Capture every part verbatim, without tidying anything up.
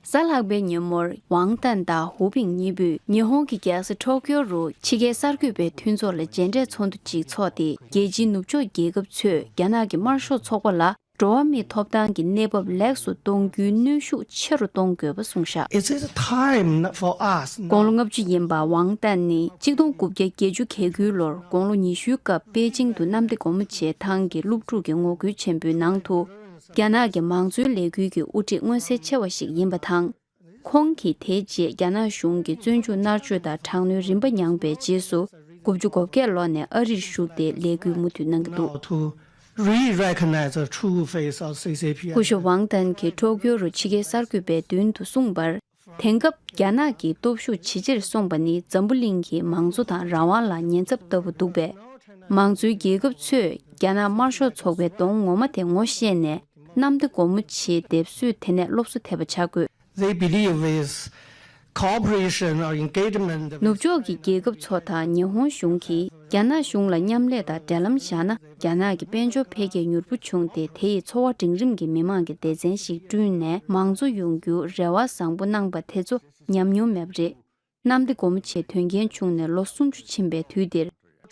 གཟའ་ལྷག་པའི་ཉིན་མོར་ཝང་ཏན་དང་ཧུའུ་པིང་གཉིས་པོས་ཉི་ཧོང་གི་རྒྱལ་ས་ཊོ་ཀིའོ་རུ་ཕྱི་རྒྱལ་གསར་འགོད་པའི་མཐུན་ཚོགས་ལ་མཇལ་འཕྲད་ཚོགས་འདུ་ཅིག་འཚོགས་ཏེ། རྒྱལ་སྤྱིའི་ནུབ་ཕྱོགས་རྒྱལ་ཁབ་ཚོས་རྒྱ་ནག་གི་དམར་ཤོག་ཚོགས་པ་ལ་འགྲོ་བ་མིའི་ཐོབ་ཐང་གི་གནས་བབ་ལེགས་སུ་གཏོང་རྒྱུའི་གནོན་ཤུགས་ཆེ་རུ་གཏོང་དགོས་པ་གསུངས་བཞག། It is time for us now. དགུང་ལོ་ལྔ་བཅུ་ཡིན་པ་ཝང་ཏན་ནི་གཅིག་སྟོང་དགུ་བརྒྱ་བརྒྱད་ཅུ་གྱ་དགུའི་ལོར་དགུང་ལོ་ཉི་ཤུའི་སྐབས་པེ་ཅིང་དུ་གནམ་བདེ་སྒོ་མོ་ཆེའི་ཐང་གི་སློབ་ཕྲུག་གི་ངོ་རྒོལ་ཆེན་པོའི་ནང་དུ། རྒྱ་ནག་གི་མང་གཙོའི་ལས་འགུལ་གྱི་དབུ་ཁྲིད་མངོན་གསལ་ཆེ་བ་ཞིག་ཡིན་པ་དང་། ཁོང་གིས་དེའི་རྗེས་རྒྱ་ནག་གཞུང་གི་བཙོན་འཇུག་མནར་གཅོད་དང་དྲག་གནོན་རིམ་པ་མྱངས་པའི་རྗེས་སུ། དགུ་བཅུ་གོ་བརྒྱད་ལོ་ནས་ཨ་རིར་བཞུགས་ཏེ་ལས་འགུལ་མུ་མཐུད་གནང་གི་འདུག། To re-recognize the true face of C C P. སྐུ་ཞབས་ཝང་ཏན་གྱིས་ཊོ་ཀིའོ་རུ་ཕྱི་རྒྱལ་གསར་འགོད་པའི་མདུན་དུ་གསུངས་པར། དེང་སྐབས་རྒྱ་ནག་གི་སྟོབས་ཤུགས་ཇེ་ཆེར་སོང་པ་ནི་འཛམ་བུ་གླིང་གི་མང་གཙོ་དང་རང་དབང་ལ་ཉེན་ཚབས་ལྟ་བུ་འདུག་པས། མང་གཙོའི་རྒྱལ་ཁབ་ཚོས་རྒྱ་ནག་དམར་ཤོག་ཚོགས་པའི་གདོང་ངོ་མ་དེ་ངོ་ཤེས་ནས། གནམ་བདེ་སྒོ་མོ་ཆེའི་སྡེབ་གསོད་དེ་ནས་སློབ་གསོ་ཐེབས་པ་བྱ་དགོས། They believe with cooperation or engagement. ནུབ་ཕྱོགས་ཀྱི་རྒྱལ་ཁབ་ཚོ་དང་ཉི་ཧོང་གཞུང་གིས་རྒྱ་ནག་གཞུང་ལ་མཉམ་ལས་དང་འབྲེལ་ལམ་བཞག་ན། རྒྱ་ནག་གི་དཔལ་འབྱོར་འཕེལ་རྒྱས་མྱུར་པོ་བྱུང་སྟེ། དེ་ཡིས་འཚོ་བ་འབྲིང་རིམ་གྱི་མི་མང་གི་སྡེ་ཚན་ཞིག་བསྐྲུན་ནས་མང་གཙོ་ཡོང་རྒྱུའི་རེ་བ་བཟང་པོ་གནང་པ་དེ་ཚོ་ཉམས་མྱོང་མེད་པ་རེད། གནམ་བདེ་སྒོ་མོ་ཆེའི་དོན་རྐྱེན་བྱུང་ནས་ལོ་སུམ་ཅུ་ཕྱིན་པའི་དུས་འདིར།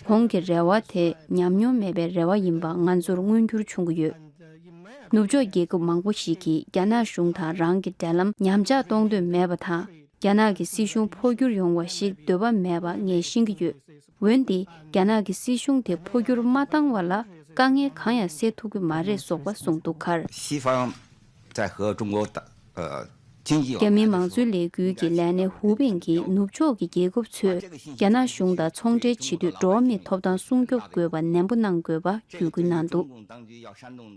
ཁོང་གི་རེ་བ་དེ་ཉམས་མྱོང་མེད་པའི་རེ་བ་ཡིན་པ་ང་ཚོར་མངོན་འགྱུར་བྱུང་གི་ཡོད། ནུབ་ཕྱོགས་རྒྱལ་ཁབ་མང་པོ་ཞིག་གིས་རྒྱ་ནག་གཞུང་དང་རང་གི་འབྲེལ་ལམ་ཉམས་ཆག་གཏོང་འདོད་མེད་པ་དང་། རྒྱ་ནག་གི་སྲིད་གཞུང་འཕོ་འགྱུར་ཡོང་བ་ཞིག་འདོད་པ་མེད་པ་ངས་ཤེས་ཀྱི་ཡོད། འོན་ཏེ། རྒྱ་ནག་གི་སྲིད་གཞུང་དེ་འཕོ་འགྱུར་མ་བཏང་བ་ལ་དཀའ་ངལ་གང་ཡང་སེལ་ཐུབ་ཀྱི་མ་རེད་སོགས་པ་གསུངས་འདུག་མཁར། 西方在和中国打呃经济往来的时候， རྒྱ་མིའི་མང་གཙོའི་ལས་འགུལ་གྱི་ལས་སྣེ་ཧུའུ་པིང་གིས། ནུབ་ཕྱོགས་ཀྱི་རྒྱལ་ཁབ་ཚོས་རྒྱ་ནག་གཞུང་དང་ཚོང་འབྲེལ་བྱེད་དུས་འགྲོ་བ་མིའི་ཐོབ་ཐང་སྲུང་སྐྱོབ་དགོས་པ་ནན་པོ་གནང་དགོས་པ་བརྒྱུད་སྐུལ་གནང་འདུག།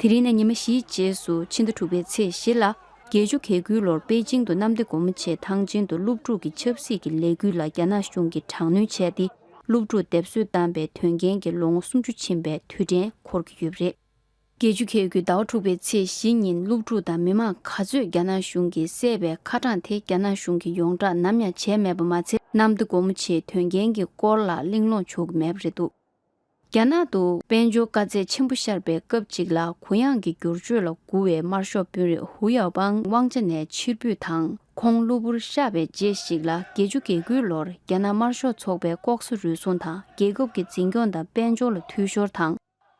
དེ་རིང་ནས་ཉི་མ་བཞིའི་རྗེས་སུ་ཕྱི་ཟླ་དྲུག་པའི་ཚེས་བཞི་ལ། བརྒྱད་ཅུ་གྱ་དགུའི་ལོར་པེ་ཅིང་དུ་གནམ་བདེ་སྒོ་མོ་ཆེའི་ཐང་ཆེན་དུ་སློབ་ཕྲུག་གི་ཆབ་སྲིད་ཀྱི་ལས་འགུལ་ལ་རྒྱ་ནག་གཞུང་གིས་དྲག་གནོན་བྱས་ཏེ། སློབ་ཕྲུག་སྡེབ་གསོད་བཏང་པའི་དོན་རྐྱེན་གྱིས་ལོ་ངོ་སུམ་ཅུ་ཕྱིན་པའི་དུས་དྲན་འཁོར་གྱི་ཡོད་པ་རེད། བརྒྱད་ཅུ་གྱ་དགུའི་ཟླ་བ་དྲུག་པའི་ཚེས་བཞི་ཉིན་སློབ་ཕྲུག་དང་མི་མང་ག་ཚོད་རྒྱ་ནག་གཞུང་གིས་བསད་པའི་ཁ་གྲངས་དེ་རྒྱ་ནག་གཞུང་གིས་ཡོངས་བསྒྲགས་ནམ་ཡང་བྱས་མེད་པ་མ་ཚད། གནམ་བདེ་སྒོ་མོ་ཆེའི་དོན་རྐྱེན་གྱི་སྐོར་ལ་གླེང་སློང་བྱུང་མེད་པ་རེད་འདུག། རྒྱ་ནག་ཏུ་དཔལ་འབྱོར་དཀའ་ཚེགས་ཆེན་པོ་ཤར་བའི་སྐབས་ཅིག་ལ། གུ་ཡངས་ཀྱི་བསྒྱུར་བཅོས་ལ་སྒུག་པའི་དམར་ཤོག་དཔོན་རིགས་ཧུའུ་ཡའོ་པང་དབང་ཆ་ནས་ཕྱིར་འབུད་དང་། ཁོང་གློ་བུར་གཤགས་པའི་རྗེས་ཤིག་ལ། བརྒྱད་ཅུ་གྱ་དགུའི་ལོར་རྒྱ་ནག་དམར་ཤོག་ཚོགས་པའི་ལྐོག་ཟ་རུལ་སུངས་དང་། རྒྱལ་ཁབ་ཀྱི་འཛིན་སྐྱོང་དང་དཔལ་འབྱོར་ལ་འཐུས་ཤོར་དང་།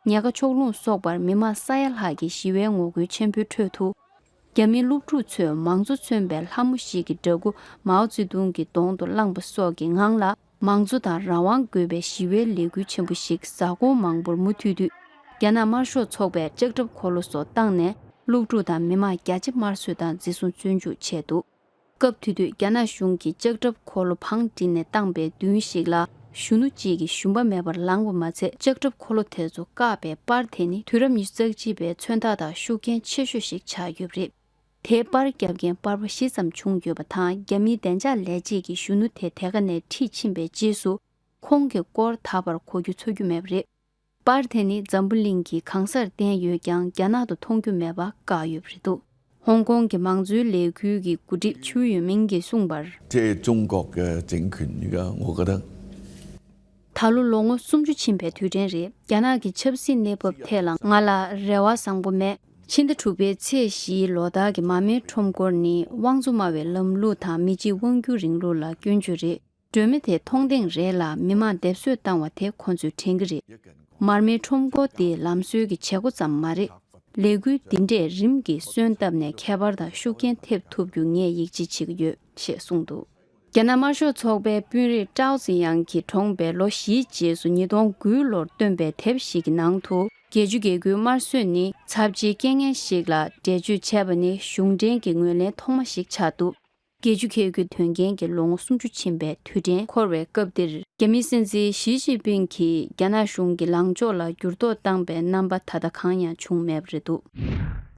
ཉེན་ཁ་ཕྱོགས་ལྷུང་སོགས་པར་མི་མང་ས་ཡ་ལྷག་གིས་ཞི་བའི་ངོ་རྒོལ་ཆེན་པོའི་ཁྲོད་དུ། རྒྱ་མིའི་སློབ་ཕྲུག་ཚོས་མང་གཙོ་མཚོན་པའི་ལྷ་མོ་ཞིག་གི་འདྲ་སྐུ་མའོ་ཙེ་ཏུང་གི་གདོང་དུ་བསླངས་པ་སོགས་ཀྱི་ངང་ལ། མང་གཙོ་དང་རང་དབང་དགོས་པའི་ཞི་བའི་ལས་འགུལ་ཆེན་པོ་ཞིག་གཟའ་འཁོར་མང་པོར་མུ་མཐུད་དུ། རྒྱ་ནག་དམར་ཤོག་ཚོགས་པས་ལྕགས་ཁྲབ་འཁོར་ལོ་སོགས་བཏང་ནས། སློབ་ཕྲུག་དང་མི་མང་བརྒྱ་ཆ་དམར་གསོད་དང་འཛིན་བཟུང་བཙོན་འཇུག་བྱས་འདུག། སྐབས་དེ་དུས་རྒྱ་ནག་གཞུང་གིས་ལྕགས་ཁྲབ་འཁོར་ལོ་བང་བསྒྲིགས་ནས་བཏང་པའི་མདུན་ཞིག་ལ། གཞོན་ནུ་གཅིག་གིས་ཞུམ་པ་མེད་པར་ལངས་པ་མ་ཚད། ལྕགས་ཁྲབ་འཁོར་ལོ་དེ་ཚོ་བཀག་པའི་པར་དེ་ནི་དུས་རབས་ཉི་ཤུ་རྩ་གཅིག་པའི་མཚོན་རྟགས་དང་ཤུགས་རྐྱེན་ཆེ་ཤོས་ཤིག་ཆགས་ཡོད་པ་རེད། དེའི་པར་བརྒྱབ་མཁན་པར་པ་བཞི་ཙམ་བྱུང་ཡོད་པ་དང་། རྒྱ་མིའི་བདེ་འཇགས་ལས་བྱེད་ཀྱིས་གཞོན་ནུ་དེ་དེ་ག་ནས་ཁྲིད་ཕྱིན་པའི་རྗེས་སུ། ཁོང་གི་སྐོར་ད་བར་གོ་རྒྱུ་ཚོར་རྒྱུ་མེད་པ་རེད། པར་དེ་ནི་འཛམ་བུ་གླིང་གི་གང་སར་བསྟན་ཡོད་ཀྱང་། རྒྱ་ནག་ཏུ་མཐོང་རྒྱུ་མེད་པ་བཀག་ཡོད་པ་རེད་འདུག། ཧོང་ཀོང་གི་མང་གཙོའི་ལས་འགུལ་གྱི་འགོ་ཁྲིད་ཆུའུ་ཡོན་མིང་གིས་གསུངས་པར། 这中国的政权，你看，我觉得 ད་ལོ་ལོ་ངོ་སུམ་ཅུ་ཕྱིན་པའི་དུས་དྲན་རེད། རྒྱ་ནག་གི་ཆབ་སྲིད་གནས་བབ་ཐད་ལ་ང་ལ་རེ་བ་བཟང་པོ་མེད། ཕྱི་ཟླ་དྲུག་པའི་ཚེས་བཞིའི་ལོ་ལྟར་གྱི་མར་མེ་ཁྲོམ་སྐོར་ནི་དབང་འཛུགས་སྨྲ་བའི་ལམ་ལུགས་དང་མི་གཅིག་དབང་སྒྱུར་རིང་ལུགས་ལ་སྐྱོན་བརྗོད་རེད། སྒྲོན་མེ་དེ་མཐོང་ལྡེང་རེད་ལ། མི་མང་སྡེབ་གསོད་བཏང་བ་དེ་ཁོ་ཚོས་དྲན་གྱི་རེད། མར་མེའི་ཁྲོམ་སྐོར་དེ་ལམ་སྲོལ་གྱི་བྱེད་སྒོ་ཙམ་མ་རེད། ལས་འགུལ་འདི་འདྲས་རིམ་གྱིས་སོན་བཏབ་ནས་ཁྱད་པར་དང་ཤུགས་རྐྱེན་ཐེབས་ཐུབ་རྒྱུ་ངས་ཡིད་ཆེས་བྱེད་ཀྱི་ཡོད་ཅེས་གསུངས་འདུག། རྒྱ་ནག་དམར་ཤོག་ཚོགས་པའི་དཔོན་རིགས་ཀྲའོ་ཙི་ཡང་གིས་གྲོངས་པའི་ལོ་བཞིའི་རྗེས་སུ་ཉིས་སྟོང་དགུའི་ལོར་བཏོན་པའི་དེབ་ཞིག་གི་ནང་དུ། བརྒྱད་ཅུ་གྱ་དགུའི་དམར་གསོད་ནི་ཚབས་ཆེའི་རྐྱེན་ངན་ཞིག་ལ་འགྲེལ་བརྗོད་བྱས་པ་ནི་གཞུང་འབྲེལ་གྱི་ངོས་ལེན་ཐོག་མ་ཞིག་ཆགས་འདུག། བརྒྱད་ཅུ་གྱ་དགུའི་དོན་རྐྱེན་གྱི་ལོ་ངོ་སུམ་ཅུ་ཕྱིན་པའི་དུས་དྲན་འཁོར་བའི་སྐབས་འདིར། རྒྱ་མིའི་སྲིད་འཛིན་ཞི་ཅིན་ཕིང་གིས་རྒྱ་ནག་གཞུང་གི་ལངས་ཕྱོགས་ལ་འགྱུར་ལྡོག་བཏང་པའི་རྣམ་པ་ད་ལྟ་གང་ཡང་བྱུང་མེད་པ་རེད་འདུག།